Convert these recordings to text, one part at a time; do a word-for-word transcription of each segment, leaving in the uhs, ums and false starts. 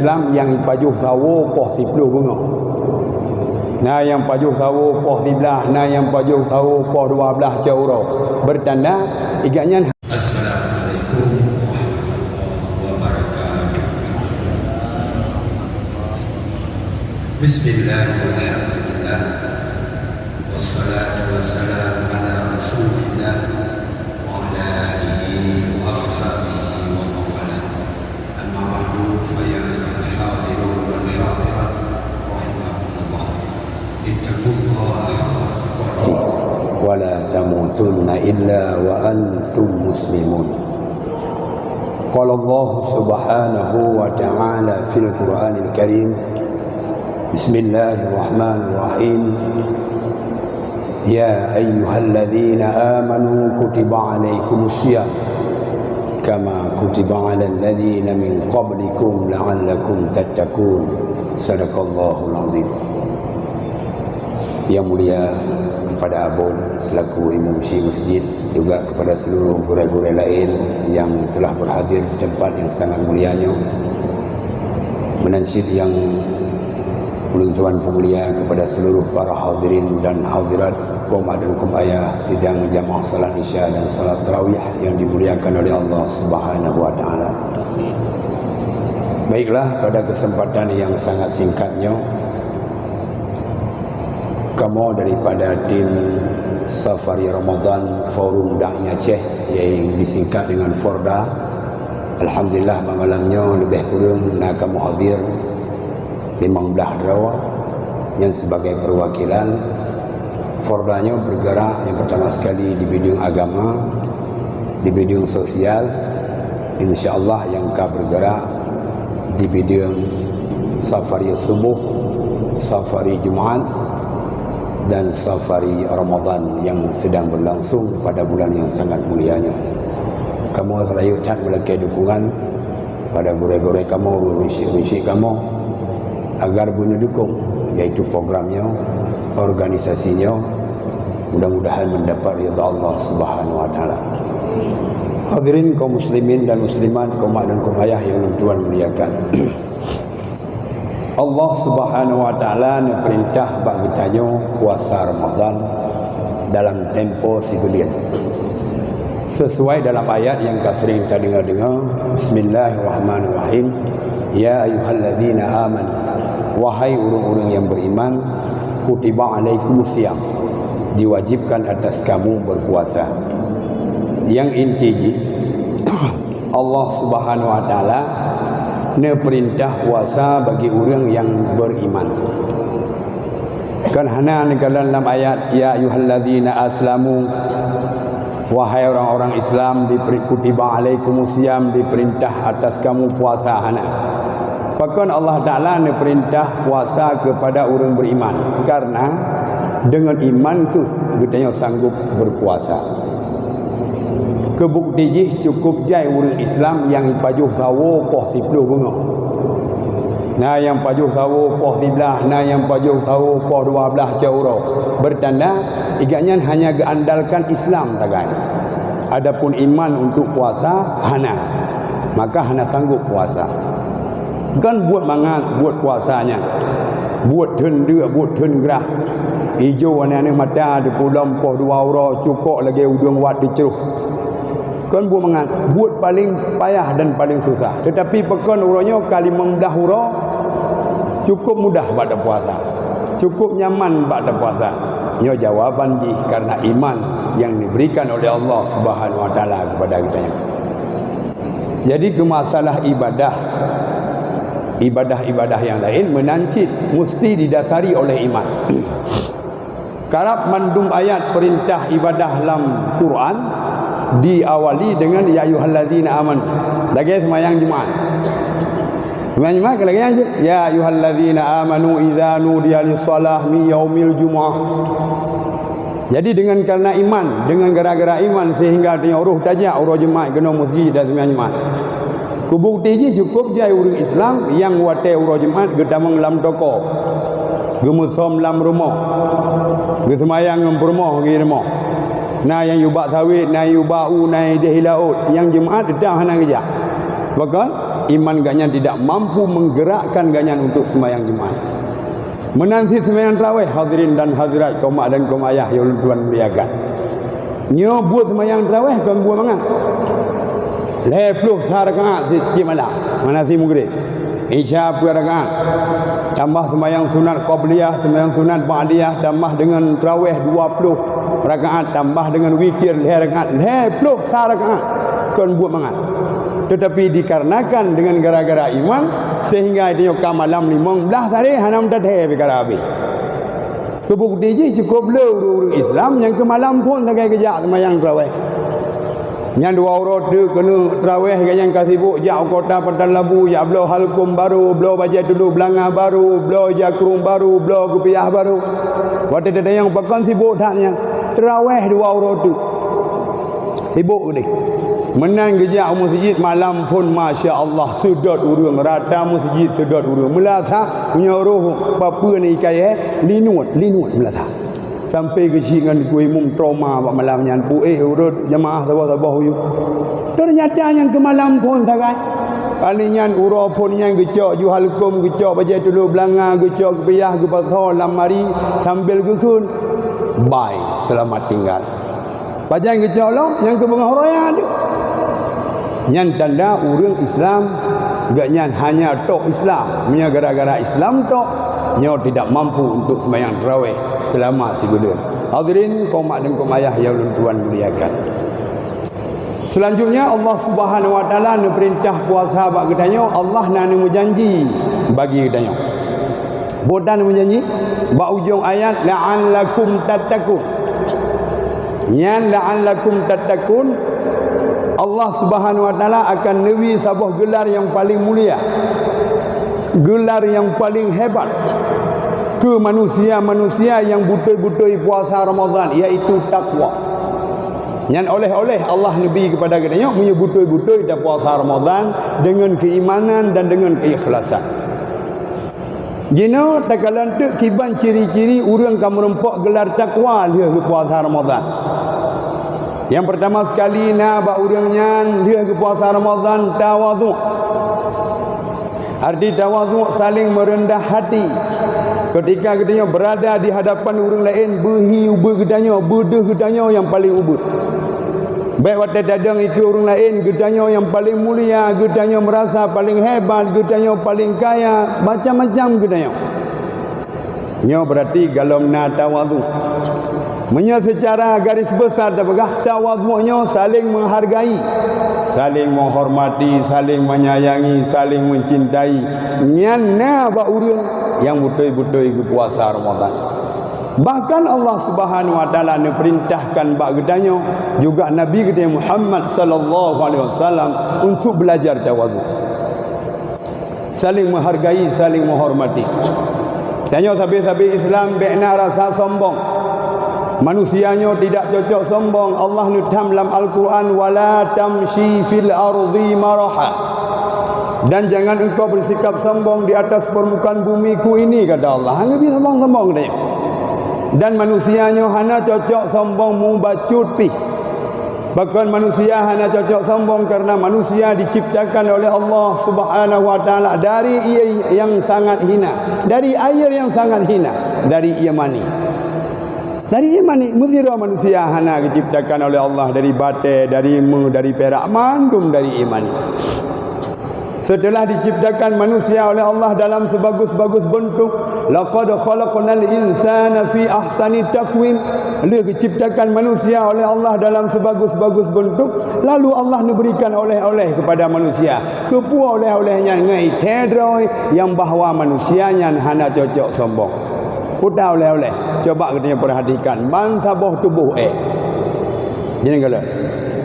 Islam nyang ipajoh sawoe poh siploh beungoh. Na nyang pajoh sawoe poh siblaih, na nyang pajoh sawoe poh dua blaih cot uroe. Bertanda, iga nyan. Assalamualaikum warahmatullahi wabarakatuh. Bismillah walhamdulillah. Wassalatu wassalamu ala Rasulillah wa ala alihi wa ashabihi wa mawalah. Amma ba'du, fa ya ayyuhal hadirun wal hadirat rahimakumullah. Ittaqullaha haqqa tuqatih wa la tamutunna illa wa antum muslimun. Qala Allah subhanahu wa ta'ala fil Qur'anil Karim, Bismillahirrahmanirrahim. Ya ayyuhalladzina amanu kutiba alaikumus siyam kama kutiba alal ladzina min qablikum la'allakum tattaqun. Sadaqallahul azim. Yang mulia kepada Abon selaku imum syik masjid, juga kepada seluruh gurée-gurée laén yang telah berhadir di tempat yang sangat mulia nyoe. Meunan cit nyang ulôn tuan peumulia kepada seluruh para hadirin dan hadirat, kaum mak dan kaum ayah, sidang jamaah salat Isya dan salat tarawih yang dimuliakan oleh Allah Subhanahu wa Taala. Baiklah, pada kesempatan yang sangat singkat nyoe, kamoe daripada tim Safari Ramadan Forum Da'i Aceh yang disingkat dengan Forda, alhamdulillah, bak malam nyoe leubeh kureueng na kamoe hadir limong blaih droe nyan sebagai perwakilan. Forda nyoe bergerak yang pertama sekali di bidang agama, di bidang sosial, insya Allah yang ka bergerak di bidang safari subuh, safari Jumat, dan safari Ramadan yang sedang berlangsung pada bulan yang sangat mulia nyoe. Kamoe rayeuk that meulakée dukungan pada gurée-gurée kamoe, ureuëng syik-ureuëng syik kamoe, agar beuneudukung, yaitu program nyoe, organisasi nyoe, mudah-mudahan mendapat ridha Allah Subhanahu wa Taala. Hadirin kaum muslimin dan muslimat, kaum mak dan kaum ayah yang ulôn tuan muliakan. Allah Subhanahu wa Taala neupeurintah bak geutanyoe puasa Ramadan dalam tempo sibuleuen. Sesuai dalam ayat nyang ka sering tadeungoe-deungoe, Bismillahirrahmanirrahim. Ya ayyuhalladzina amanu, wahai ureuëng-ureuëng nyang beriman, kutiba alaikumus siyam, diwajibkan atas kamu berpuasa. Nyang inti jih, Allah Subhanahu wa Taala neupeurintah puasa bagi ureuëng nyang beriman. Kan hana neukalon lam ayat, "Ya ayyuhalladzina aslamu," wahai orang-orang Islam, diperi-, "kutiba alaikumus siyam," diperintah atas kamu puasa, hana. Pakon Allah Taala neupeurintah puasa kepada ureuëng beriman? Karena dengan iman kheueh geutanyoe sanggup berpuasa. Keu bukti jih, cukup jai ureuëng Islam nyang ipajoh sawoe poh siploh beungoh. Na nyang pajoh sawoe poh siblaih, na nyang pajoh sawoe poh dua blaih cot uroe. Bertanda, iga nyan hanya geuandalkan Islam sagai. Adapun iman untuk puasa, hana. Maka hana sanggup puasa. Kan buet mangat buet puasa nyan. Buet theun deuk, buet theun grah. Ijo aneuëk-aneuëk mata teupulom poh dua uroe, cukok lagée udeueng wat dicroh. Kon buet mangat, buet paleng payah dan paleng susah. Teutapi pakon uroe nyoe ka limong blaih uroe, cukup mudah bak tapuasa. Cukup nyaman bak tapuasa. Nyoe jawaban jih karena iman yang diberikan oleh Allah Subhanahu wa Taala kepada geutanyoe. Jadi, keu masalah ibadah, ibadah-ibadah nyang laén meunan cit musti didasari oleh iman. Karab mandum ayat peurintah ibadah lam Quran diawali dengan, "Ya ayyuhalladzina amanu." Lagée seumayang Jumat. Seumayang Jumat ka lagée nyan cit, "Ya ayyuhalladzina amanu idza nudiya lis-shalah min yaumil jumu'ah." Jadi, dengan karena iman, dengan gara-gara iman, sehingga tanyoe roh tajak uroe Jumat keunoe meuseujid dan seumayang Jumat. Keu bukti jih, cukup jai ureuëng Islam nyang watée uroe Jumat geutamong lam toko, geumeusom lam rumoh, geuseumayang ngon peurumoh geuh rumoh. Na nyang yue bak sawét, na nyang yue bak u, na nyang ideh i laôt, nyang Jumat teutap hana geujak. Pakon? Iman gobnyan tidak mampu menggerakkan gobnyan untuk sembahyang Jumat. Meunan cit sembahyang tarawih, hadirin dan hadirat, kaum mak dan kaum ayah nyang ulôn tuan muliakan. Nyoe buet sembahyang tarawih kon buet mangat. Lhèe ploh sa rakaat si-, cit malam, mangat si Maghrib. Isya peuet rakaat. Tambah sembahyang sunat qabliyah, sembahyang sunat ba'diyah, tambah dengan tarawih dua ploh rakaat, tambah dengan witir lhèe rakaat, lhèe ploh sa rakaat. Kon buet mangat. Tetapi dikarenakan dengan gara-gara iman, sehingga tanyoe ka malam limong blaih saréh hana meutatèe peukara abéh. Teubukti jih cukôp le ureueng-ureueng Islam nyang keu malam phôn sagai geujak seumayang traweh. Nyan dua uroe teuk keuneuk traweh, gobnyan ka sibôk jak u kota Patan Labu, jak bloe halkom barô, bloe bajèe tulôk beulanga barô, bloe jakrueng barô, bloe kupiah barô. Watèe tatanyong pakon sibôk that nyan, traweh dua uroe teuk. Sibôk deh. Meunan geujak u meuseujid malam phôn, masya Allah, seudôt ureueng, rata meuseujid seudôt ureueng. Meulasa, meunyoe roh peue-peue nyang ikayèe, linuet, linuet meulasa. Sampai geuchik ngon Teungku Imum trauma bak malam nyan, pu éh ureueng jamaah saboh-saboh u yup. Teunyata nyang keu malam phôn sagai. Kali nyan uroe phôn nyan geucok ju halkom, geucok bajèe tulôk beulanga, geucok kupiah, geupasoe lam mari sambil geukheun, "Bye, selamat tinggal." Pajan geucok lom, nyang keu beungoh raya tu. Nyan tanda ureueng Islam, gobnyan hanya tok Islam. Meunyoe gara-gara Islam tok, nyoe tidak mampu untuk sembahyang taraweh selama sibuleuen. Hadirin, kaum mak dan kaum ayah nyang ulôn tuan muliakan. Selanjutnya, Allah Subhanahu wa Taala neupeurintah puasa bak geutanyoe, Allah na neumeujanji bagi geutanyoe. Buet na neumeujanji bak ujong ayat, "La'allakum tattaqun." Nyan, "La'allakum tattaqun", Allah Subhanahu wa Taala akan neubri saboh geular nyang paleng mulia, geular nyang paleng hebat keu manusia-manusia nyang beutôi-beutôi puasa Ramadhan, yaitu takwa. Nyan oleh-oleh Allah neubri keupada geutanyoe meunyoe beutôi-beutôi tapuasa Ramadhan deungon keuimanan dan deungon keukhlasan. Jinoe takalon teuk kiban ciri-ciri ureueng ka meurumpok geular takwa lheueh geupuasa Ramadhan. Nyang peurtama sekali na bak ureueng nyan lheueh geupuasa Ramadhan tawadhu'. Arti tawadhu', saling merendah hati. Ketika geutanyoe berada di hadapan ureueng laén, beuhi ubeuet geutanyoe, beudeuh geutanyoe nyang paleng ubeuet. Bèk watèe tadong dikeue ureueng laén, geutanyoe nyang paleng mulia, geutanyoe meurasa paleng hebat, geutanyoe paleng kaya, macam-macam geutanyoe. Nyoe beurati golom na tawadhu'. Meunyoe seucara garis besar tapeugah, tawadhu' nyoe saling menghargai, saling menghormati, saling menyayangi, saling mencintai. Nyan na bak ureueng nyang beutôi-beutôi geupuasa Ramadhan. Bahkan Allah Subhanahu wa Taala neupeurintahkan bak geutanyoe, juga Nabi geutanyoe Muhammad sallallahu alaihi wasallam, untuk belajar tawadhu'. Saling menghargai, saling menghormati. Tanyoe sabe-sabe Islam bèk na rasa sombong. Manusia nyoe tidak cocok sombong. Allah neutham lam Al-Quran, "Wala tamshi fil ardi maraha." Dan jangan engkau bersikap sombong di atas permukaan bumiku ini, kata Allah. Hana bi sombong-sombong geutanyoe. Dan manusia nyoe hana cocok sombong mubacut pih. Pakon manusia hana cocok sombong? Karena manusia diciptakan oleh Allah Subhanahu wa Taala dari air yang sangat hina, dari air yang sangat hina, dari air mani. Dari air mani, meusira manusia hana diciptakan oleh Allah dari batèe, dari méuh, dari pirak, mandum dari air mani. Setelah diciptakan manusia oleh Allah dalam sebagus-bagus bentuk, "Laqad khalaqnal insana fi ahsani taqwim." Lheueh diciptakan manusia oleh Allah dalam sebagus-bagus bentuk, lalu Allah neuberikan oleh-oleh kepada manusia. Keupeue oleh-oleh nyan? Ngon thèe droe nyang bahwa manusia nyan hana cocok sombong. Peue oleh-oleh? Coba geutanyoe perhatikan, ban saboh tuboh èk. Jadi kalau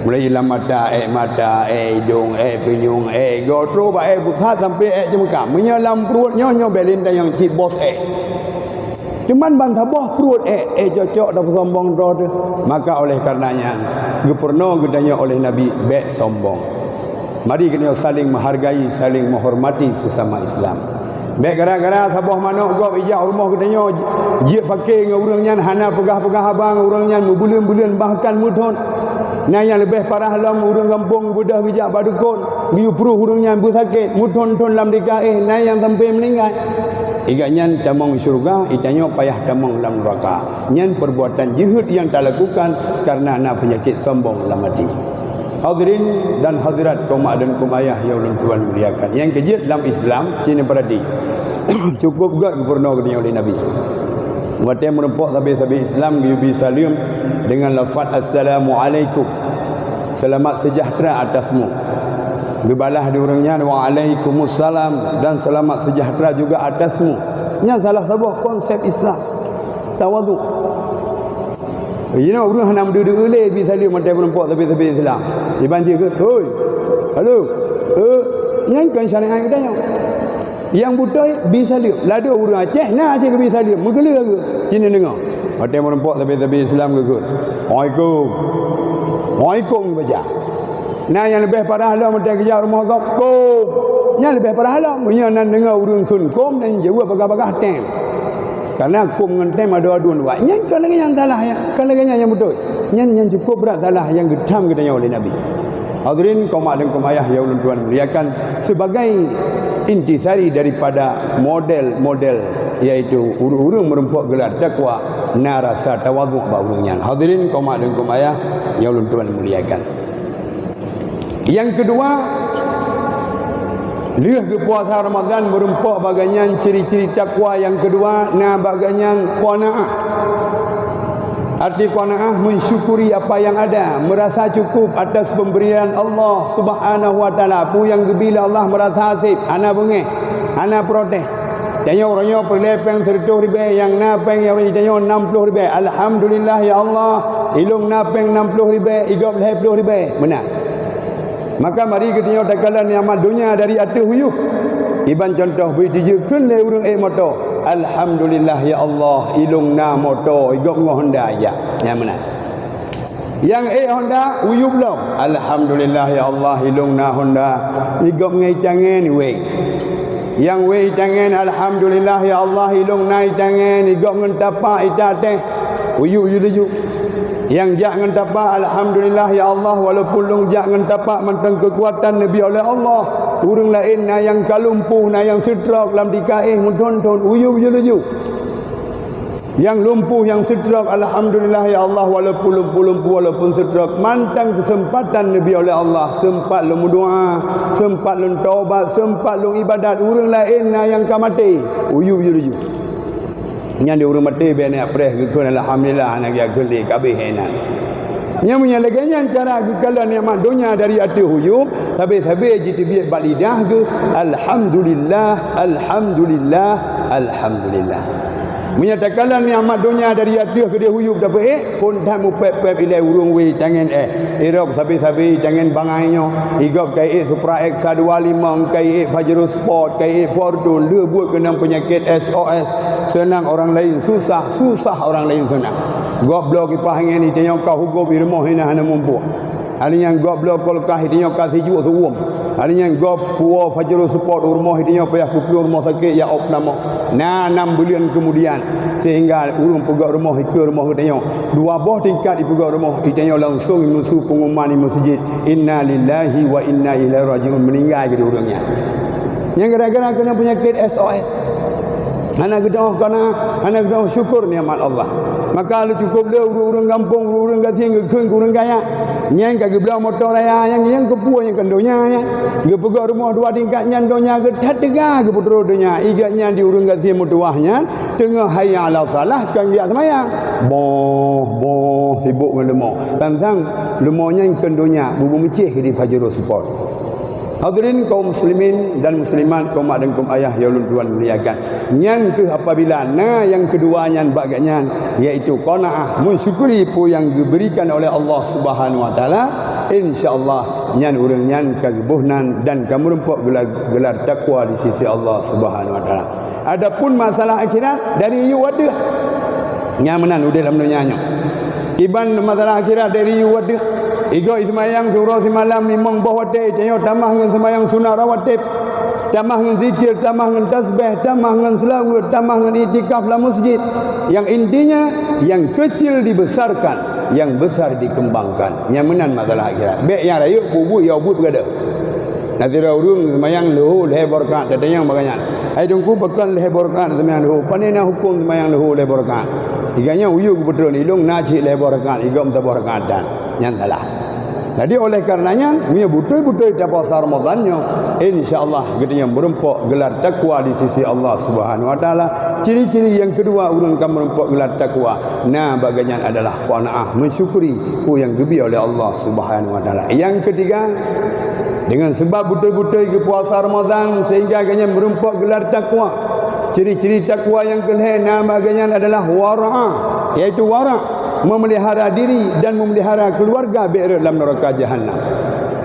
mulai lam mata, èk mata, èk idong, èk pinyueng, èk igoe, trôh bak èk pusat sampai èk ceumeuka. Meunyoe lam pruet nyoe, nyoe bèk lintang nyang cit bos èk. Cuman ban saboh pruet èk, èk cocok tapeusombong droe teuh. Maka oleh karena nyan, geupeurunoe geutanyoe oleh Nabi, bèk sombong. Mari geutanyoe saling menghargai, saling menghormati sesama Islam. Bèk gara-gara saboh manok gob ijak rumoh geutanyoe, jeuet paké ngon ureueng nyan, hana peugah-peugah haba ngon ureueng nyan, meubuleuen-buleuen, bahkan meuthon. Na nyang leubeh parah lom, ureuëng gampông geubeudôh geujak bak dukon, geuyue pruh ureuëng nyan beusakét, meuthon-thon lam tika éh, na nyang sampai meuninggai. Iga nyan tamong syeuruga, itanyoe payah tamong lam neuraka. Nyan perbuatan jeuhet nyang talakukan karena na peunyakét sombong lam até. Hadirin dan hadirat, kaum mak dan kaum ayah nyang ulôn tuan muliakan. Nyang keujeuet lam Islam, sini peurati. Cukup gét geupurunoe geutanyoe lé Nabi. Watée meurumpok sabe-sabe Islam geuyue bi saleuem deungon lafaz assalamualaikum. Selamat sejahtera atasmu. Geubalah di ureuëng nyan, "Waalaikumsalam dan selamat sejahtera juga atasmu." Nyan salah saboh konsep Islam. Tawadhu. Inoe ureuëng hana meuduek-duek lé bi saleuem watée meurumpok sabe-sabe Islam. Iban cit keu, "Hoi. Halo. Eh, nyan kon syariat geutanyoe." Nyang beutôi bi saleuem. Ladôm ureuëng Aceh na Aceh geubi saleuem, meugeuleu geuh. Cit neudeungoe. Watée meurumpok sabe-sabe Islam geukheun, "Waalaikum. Waalaikum," baca. Na nyang leubeh parah lom watée geujak rumoh gob, "Kum." Nyan leubeh parah lom. Meunyoe nan deungoe ureuëng kheun "Kum" dan jaweueb bagah-bagah tem. Karena "Kum" ngon "tem" ada aduen wak. Nyan kon lagée nyan salah ya. Kon lagée nyan nyang beutôi. Nyan nyang cukup brat salah nyang geutham geutanyoe lé Nabi. Hadirin, kaum mak dan kaum ayah nyang ulôn tuan muliakan, sebagai intisari daripada model-model, yaitu ureuëng-ureuëng meurumpok gelar takwa, na rasa tawadhu bak ureuëng nyan. Hadirin, kaum mak dan kaum ayah nyang ulôn tuan muliakan. Nyang keudua, lheueh geupuasa Ramadan meurumpok bak gobnyan, ciri-ciri takwa nyang keudua na bak gobnyan qanaah. Arti qanaah, mensyukuri apa yang ada, merasa cukup atas pemberian Allah Subhanahu wa Taala. Peue nyang geubi lé Allah meurasa haseb, hana beungéh, hana protes. Tanyoe uroe nyoe peureulée péng sireutoh ribée, nyang na péng nyang uroe tanyoe nam ploh ribée. Alhamdulillah ya Allah, ilôn na péng nam ploh ribée, igob lhée ploh ribée. Meunan. Maka mari geutanyoe takalon nikmat donya dari ateueh u yup. Iban cuntoh, bri tijeuet kheun lé ureuëng ék moto, "Alhamdulillah ya Allah, ilôn na moto, igob ngon Honda ija." Nyan meunan. Nyang ék Honda, u yup lom, "Alhamdulillah ya Allah, ilôn na Honda, igob ngon itangen iweng." Nyang wéh itangen, "Alhamdulillah ya Allah, ilôn na itangen, igob ngon tapak ita teh, u yup ju laju." Nyang jak ngon tapak, "Alhamdulillah ya Allah, walaupun lôn jak ngon tapak mantong keukuatan neubri oleh Allah. Ureuëng laén na nyang ka lumpuh, na nyang seutrok lam tika éh meuthon-thon, u yup ju laju." Nyang lumpuh, nyang seutrok, "Alhamdulillah ya Allah, walaupun lumpuh-lumpuh, walaupun seutrok, mantong keuseumpatan neubri oleh Allah, seumpat lôn meudoá, seumpat lôn taubat, seumpat lôn ibadat. Ureuëng laén na nyang ka maté, u yup ju laju." Nyan di ureuëng maté bèk neujak preh geukheun, "Alhamdulillah, hana geujak kheun lé, ka abéh inan." Nyan meunyoe lagée nyan cara geukalon nikmat donya dari ateueh u yup, sabe-sabe jiteubiet bak lidah geuh, "Alhamdulillah, alhamdulillah, alhamdulillah." Meunyoe takalon nikmat donya dari ateueh keudeh u yup tapeuék, phon that mupép-pép ilée ureuëng wéh itangen éh. Irok sabe-sabe itangen bangai nyoe, igob ka iék Supra X satu dua lima, ka iék Pajero Sport, ka iék Fortuner, le buet keunong peunyakét S O S. Seunang orang laén susah, susah orang laén seunang. Gob bloe kipah angén, itanyoe ka hugob i rumoh inan hana mumpok. Aneuk nyan gob bloe kulkas, itanyoe ka sijuek seuuem. Aneuk nyan gob puwoe Pajero Sport u rumoh, itanyoe payah peuplueng rumoh sakét, ya opname. Na nam buleuen keumudian, sehingga ureuëng peugöt rumoh, ikeue rumoh geutanyoe. Dua boh tingkat ipeugöt rumoh, itanyoe langsong imeusue peungumuman di meuseujid, "Innalillahi wa inna ilaihi raji'un," meuninggai keudeh ureuëng nyan. Nyang gara-gara keunong peunyakét S O S. Hana geutanyoe kana, hana geutanyoe syukur nikmat Allah. Maka lé cukup lé ureuëng-ureuëng gampông, ureuëng-ureuëng gasien geukheun keu ureuëng kaya. Nyan ka geubloe moto raya, nyang, nyang keupeue nyang keu donya nyan. Geupeugöt rumoh dua tingkat nyan donya geuh that teuga geupeutrok donya. Iga nyan di ureuëng gasien meutuwah nyan teungoh hayya 'alas shalah, kon geujak seumayang. Boh, boh, sibok ngon leumo. Sang-sang leumo nyan kon donya, bubu meucéh di Pajero Sport. Hadirin kaum muslimin dan muslimat, kaum mak dan kaum ayah nyang ulôn tuan muliakan. Nyan keuh apabila na nyang keudua nyan bak gobnyan, yaitu qanaah, mensyukuri peue nyang geuberikan oleh Allah Subhanahu wa Taala, insya Allah nyan ureuëng nyan ka geuboh nan dan ka meurumpok geula-, gelar takwa di sisi Allah Subhanahu wa Taala. Adapun masalah akhirat, dari yup ateueh. Nyang meunan udeb lam donya nyoe. Kiban masalah akhirat, dari yup ateueh. Igoe seumayang siuroe simalam limong boh watée, tanyoe tamah ngon seumayang sunat rawatib, tamah ngon zikir, tamah ngon tasbih, tamah ngon seulaweuet, tamah ngon iktikaf lam meuseujid. Nyang intinya, nyang keucil dibesarkan. yang besar dikembangkan. Nyang meunan masalah akhirat. Bék nyang rayeuk buet-buet, ya buet beugada. Na sidroe ureuëng seumayang leuhô lhée boh rakaat, tatanyong bak gobnyan, "Hai Teungku, pakon lhée boh rakaat seumayang leuhô? Pane na huköm seumayang leuhô lhée boh rakaat?" Gobnyan uyue geupeutron, "Ilong na cit lhée boh rakaat, i gob saboh rakaat tan." Nyan salah. Jadi, oleh karena nyan, meunyoe beutôi-beutôi tapuasa Ramadan nyoe, insya Allah geutanyoe meurumpok gelar takwa di sisi Allah Subhanahu wa Taala. Ciri-ciri nyang keudua ureuëng ka meurumpok gelar takwa, na bak gobnyan adalah qanaah, mensyukuri peue nyang geubri oleh Allah Subhanahu wa Taala. Nyang keutiga, dengan sebab beutôi-beutôi geupuasa Ramadan sehingga gobnyan meurumpok gelar takwa. Ciri-ciri takwa nyang keulhée na bak gobnyan adalah wara', yaitu wara', memelihara diri dan memelihara keuluwarga bék rhot lam neuraka jahanam.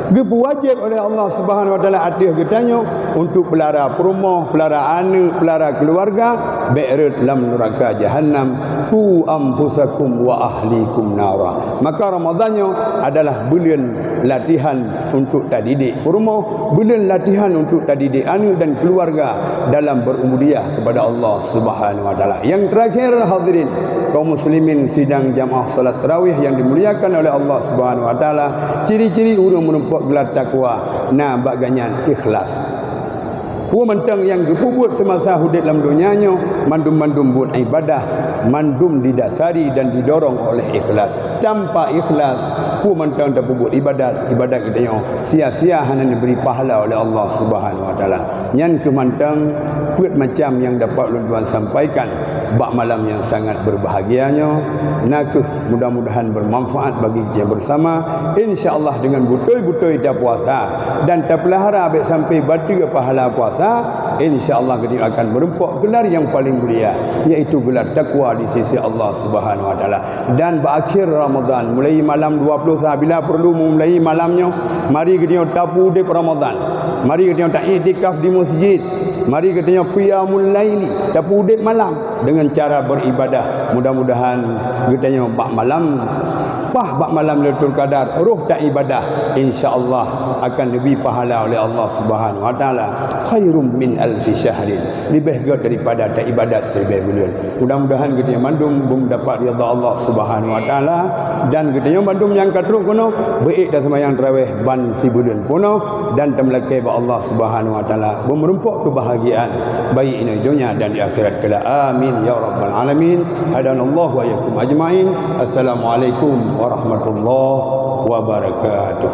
Geupeuwajéb oleh Allah Subhanahu wa Taala ateueh geutanyoe untuk peulara peurumoh, peulara aneuëk, peulara keuluwarga bék rhot lam neuraka jahanam. "Qu anfusakum wa ahlikum nara." Maka Ramadan nyoe adalah buleuen latihan untuk tadidik peurumoh, buleuen latihan untuk tadidik aneuëk dan keuluwarga dalam berubudiah kepada Allah Subhanahu wa Taala. Nyang teurakhir, hadirin kaum muslimin sidang jamaah salat tarawih nyang dimuliakan oleh Allah Subhanahu wa Taala, ciri-ciri ureuëng meurumpok gelar takwa na bak gobnyan ikhlas. Peue mantong nyang geupeubuet seumasa udeb lam donya nyoe, mandum-mandum buet ibadah, mandum didasari dan didorong oleh ikhlas. Tanpa ikhlas, peue mantong tapeubuet ibadat, ibadat geutanyoe sia-sia, hana neubri pahala oleh Allah Subhanahu wa Taala. Nyan kheueh mantong peuet macam nyang dapat ulôn tuan sampaikan bak malam nyang sangat berbahagia nyoe. Na kheueh mudah-mudahan bermanfaat bagi kita bersama. Insya Allah dengan beutôi-beutôi tapuasa dan tapeulihara bék sampai bateue pahala puasa, insya Allah geutanyoe akan meurumpok gelar nyang paling mulia, yaitu gelar takwa di sisi Allah Subhanahu wa Taala. Dan bak akhir Ramadan, mulai malam dua puluh satu, bila perlu mulai malam nyoe, mari geutanyoe tapeuudeb Ramadan. Mari geutanyoe taiktikaf di masjid. Mari geutanyoe qiyamul laili, tapeuudeb malam dengan cara beribadah. Mudah-mudahan geutanyoe bak malam, paih bak malam Lailatul Qadar, roh taibadah, insya Allah akan neubri pahala oleh Allah Subhanahu wa Taala, khairum min alfi syahrin, leubeh gét daripada taibadat siribée buleuen. Mudah-mudahan geutanyoe mandum beumeudapat ridha Allah Subhanahu wa Taala, dan geutanyoe mandum nyang ka trok keunoe beuék taseumayang tarawih ban sibuleuen peunoh dan tameulakée bak Allah Subhanahu wa Taala beumeurumpok keubahagiaan baik inoe donya dan di akhirat kelak. Amin ya rabbal alamin. Hadanallahu wa iyyakum ajmain. Assalamualaikum warahmatullahi wabarakatuh.